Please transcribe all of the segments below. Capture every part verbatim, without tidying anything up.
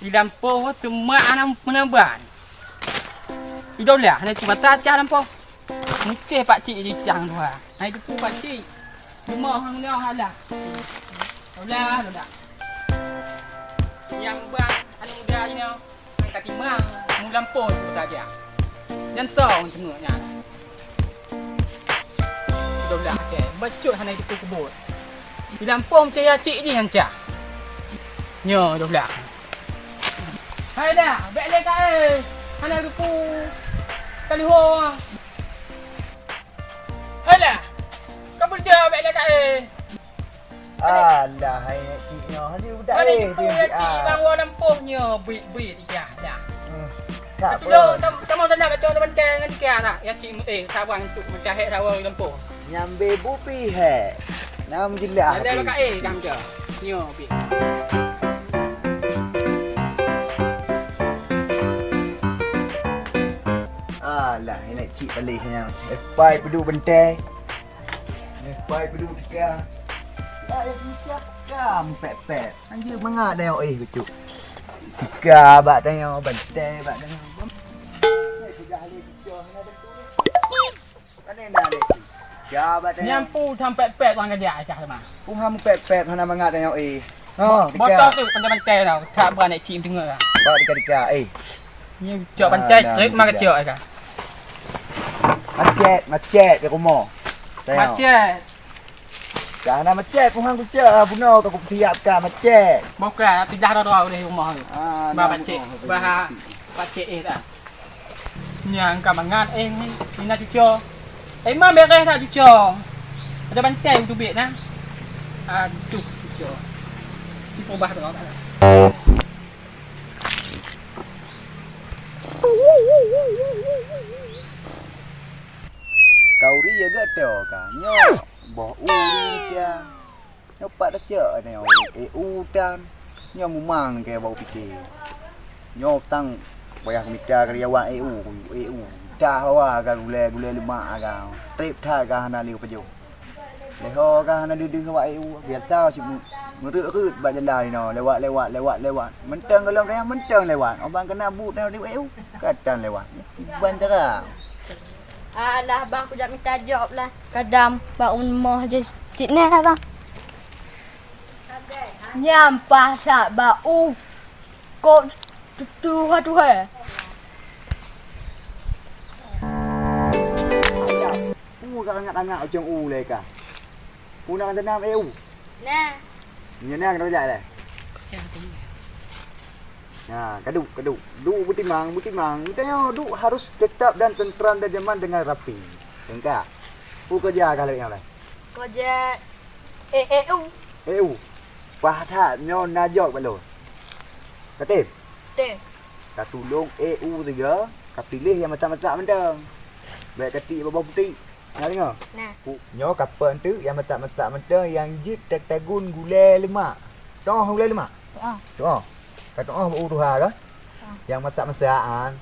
Di lampôh teuma aneuk meunaban. Idolah hana cit mata cah lampôh. Muceh pakcik jicang dua. Hai depu pakcik. Cuma hang nyoe halah. Dolah, dolah. Nyang ban aneuk muda jinoe. Hai ka timang mulampôh tu saja. Nyantong teungeuk nyan. Doblah ke, bacut hana jipeu keubot. Di lampôh meucaya cik jih nyan cah. Nyoe doblah. Hai dah, bèk lé ka eh. Hana luku. Ka lihong. Hai lah. Ka beureuja bèk lé ka eh. Alah, hai nyak cik nyoe. Hana budak Hana eh, jipeu dia ya cik ah. Bang wa lampôh nyoe buet-buet ijah dah. Hmm. Tak Tapi apa. Dong, tam-, tamong tanda baca dalam bantai ngan dikira tak? Ya cik mu-, eh, sawan tu mencahek sawan lampôh. Nyambe bupi he. Nam jelah. Ada bupi. Ka eh, dang je. Nyoe bi. Alah, hai nyak cik paléh nyan. Eh, pai peuduek bantai. Eh, pai peuduek tika. Pai tika ka mepet-pet. Anjir mangat dah nyoe eh kucuk. Tika bak tanyoe, bantai bak tanyoe. Eh, peugah lé kucuk hana beutôi. Pane na lé. Tika bak tanyoe. Nyampu sampai pet orang kerja dah sama. Pun ham pet-pet hana mangat dah nyoe eh. Ha, tika. Botol tu bantai-bantai tau. Tak berani cik deungoe lah. Bak tika-tika eh. Ni cok bantai, ah, nah, trip mah kecok ka. Macet, macet di rumoh. Tengok. Macet. Dah na macet, puhang kucok, ah, bunoe ka kusiap ka macet. Bukan, pindah rot-rot di rumoh tu. Ah, bah nah, pacet, bunoe. Bah pacet eh dah. Nyang ka mangat eh ni, ni na cuco. Eh, ma bereh tak cuco? Ada bantai tubik nah. Aduh, cuco. Si ubah tu. Kau ri ya gata ka. Nyoe boh uri dia. Nyoe pat tacok nyoe, eh, u tan. Nyoe mumang ke bau pike. Nyoe tang payah mita karyawan eh, u, eh, u. Dah hawa ka gulai, gulai lemak ka. Trip that ka hana liu pajoh. Leho ka hana deuh-deuh awak eh, u. Biasa cit mu-, meureuet-reuet bak jalan inoe, lewat, lewat, lewat, lewat. Mantong golom raya, mantong lewat. Obang kena but dah di eh, u. Katan lewat. Ban cara. Alah, bang, kujak mita jaweueb lah. Kadam, bak rumoh je. Cit neh lah, bang. Nyan pasak bak u kok tuha-tuha. U ka angat-angat ucong u lé ka. U nak tanam eh u. Nah. Nyan nah kena jak lé. Nah, kaduk, kaduk. Duk beutimang, beutimang. Tanyoe duk harus tetap dan tentram dan jaman dengan rapi. Tengka. U kerja ka lé nyang lain. Kojak eh, eh, u. Eh, u. Paih that nyoe na jok bak lôn. Katem. Tem. Ka tulông eh, u tiga, ka piléh nyang masak-masak mantong. Bèk katik bak boh putik. Na deungoe? Na. Nyoe ka peuet teuk nyang masak-masak mantong nyang jeuet tatagun gulai lemak. Toh gulai lemak? Toh. Toh. Ka tu'oh bak u tuha ka? Ah. Nyang masak-masak an.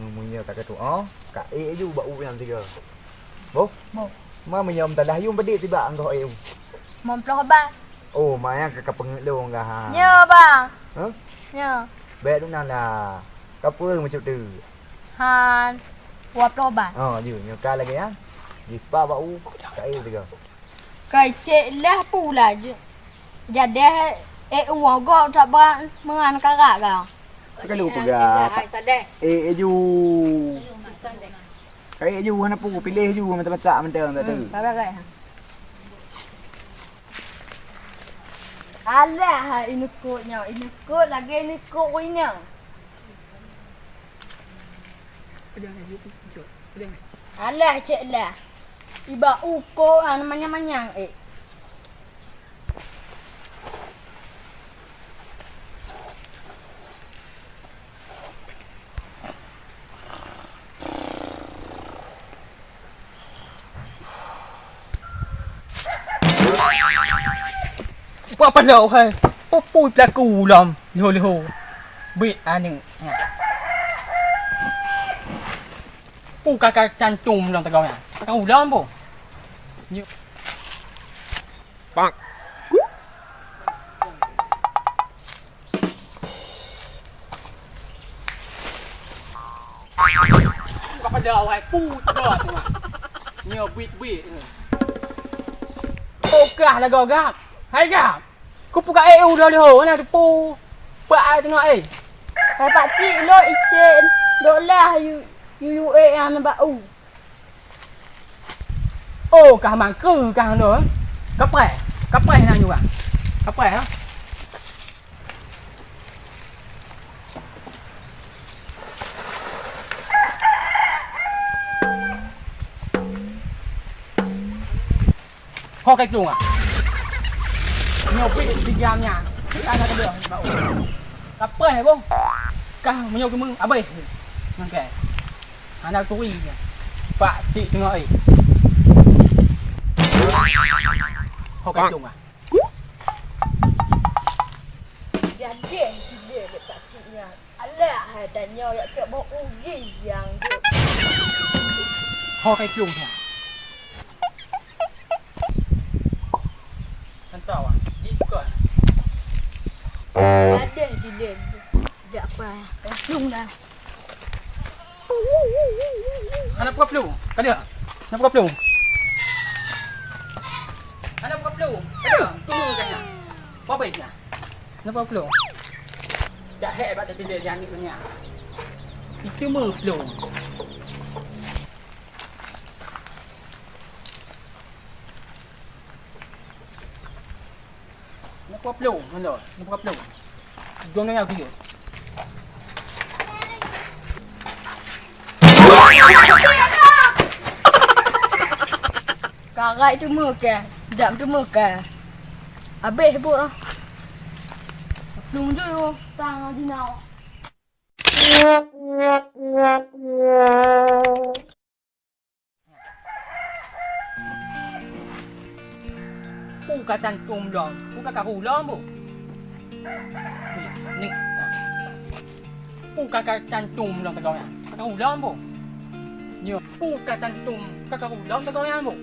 Meunyoe ka tu'oh, ka ék ju bak u nyang tiga. Boh? Boh. Ma meunyoe meusalah yum padit tibak anggoh ék u. Limong ploh ba. Oh, ma nyang ka, ka peungeut lôn ka ha. Nyoe, bang. Huh? Nyoe. Bèk tu nan lah. Ka peue meucuk tu? Han. Dua ploh ba. Oh, ju, nyoe ka lagèe nyan. Jipa bak u, ka ék tiga. Keucék lah pula ju. Jadeh, eh, uwoe gok that brat meunan karak gau. Ka lôn peugah. Eh, eh, ju. Ka ék ju, hana peue, piléh ju, masak-masak mantong, tak tu. Hmm, ka beres. Alah, ineukot nyoe, ineukot lagèe ineukot uroe nyoe. Alah, cék lah. Iba uko an manyang-manyang, eh. Apa, apa dah, hai? Apa pun pelaku lom, liho-liho. Bit aneuk. Pu kakak cantum lom teugau nyan. Kakak ulam pu. Nyu- Pak. Pada awai pu teugah teuma. Nyoe buet-buet. Oh kah lagoe gab. Hai gab. Kupeugah eh udah leuho na teupeu. Pak ai teungoh eh. Hai pakcik lôn icén. Dok lah yu yu yu eh nyang bak u. Oh kah mangkeu kah nyoe. Kapai. Kapai na nyuwa. Kapai ha. Ho kai plueng ah. Nyoe pih tiga nya. Tiga nya kedua. Kapai boh. Kah meunyoe keumeung abéh. Nangkai. Hana turi nya. Pak cik tengok ai. Ho kai plueng ah. Jadi dia dekat cik nya. Alah, hai tanyoe yak cok boh uji yang tu. Ho kai plueng nya. Tantau ah. Ikut. Ada di dia. Dak apa. Kai plueng dah. Hana buka plueng. Kada. Hana buka plueng. Hana buka plueng. Kada. Tunggu kan nya. Apa baik nya? Hana buka plueng. Dak hek bak tapi dia jangan ni punya. Itu meh plueng. Nyoe peue plueng, nyoe, nyoe peue plueng. Jom nyoe video. Karai teuma kah, dam teuma kah. Abéh buet ah. Plueng jeuet tang jinoe. Peue ka tantom lom, peue ka karu lom bu? Ni, ni. Peue ka, ka tantom lom teugawai nyan? Ka karu lom bu? Nyoe, peue ka tantom, ka karu lom teugawai nyan bu?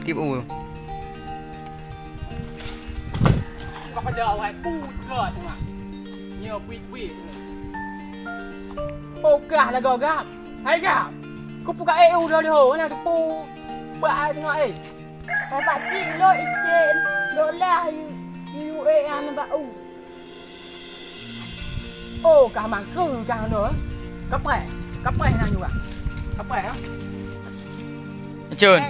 Tiep u. Ka pada awai putra teuma. Nyoe buet-buet. Pokah lagoe gam. Hai gam. Kupeugah eh u lho lho na teupeu. Bak ai teungoh eh. Hai pakcik lôn icén. Lôn lah yu yu eh nyang bak u. Oh, kah mangkeu kah nyoe. Kapai, kapai na nyuwa. Kapai ha. Cun.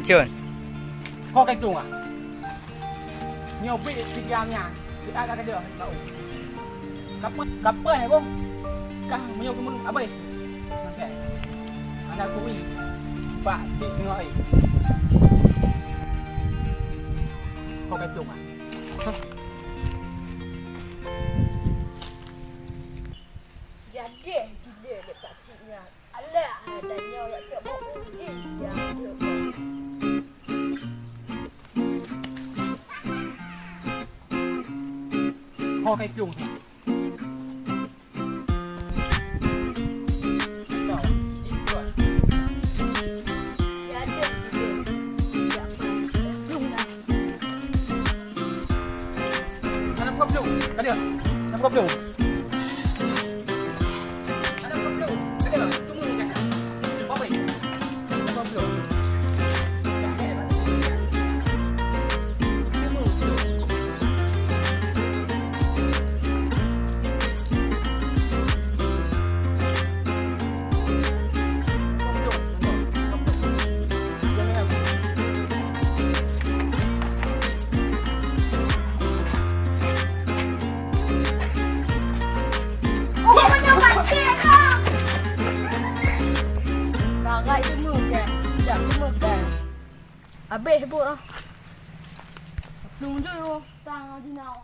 Cun. Ho kai tueng ah. Nyoe bit tiga nyan. Kita agak kerja bau. Kapai, kapai boh. Kah meunyoe keumeung abéh. Okey. Hana kui. Pak cik tengok ai. Ho kai tueng ah. Jadi gila lé pakcik nyan. Alah, dan nyoe yak cok bak uji. Ya, ya. Ho kai plueng. Hana buka plueng. Kada. Hana buka plueng. Hana buka plueng. Kada. Tunggu ni kan. Apa ni? Hana buka plueng. Karai teuma kah? Dak teuma kah? Abéh buet ah. Nunjuk tang jinoe.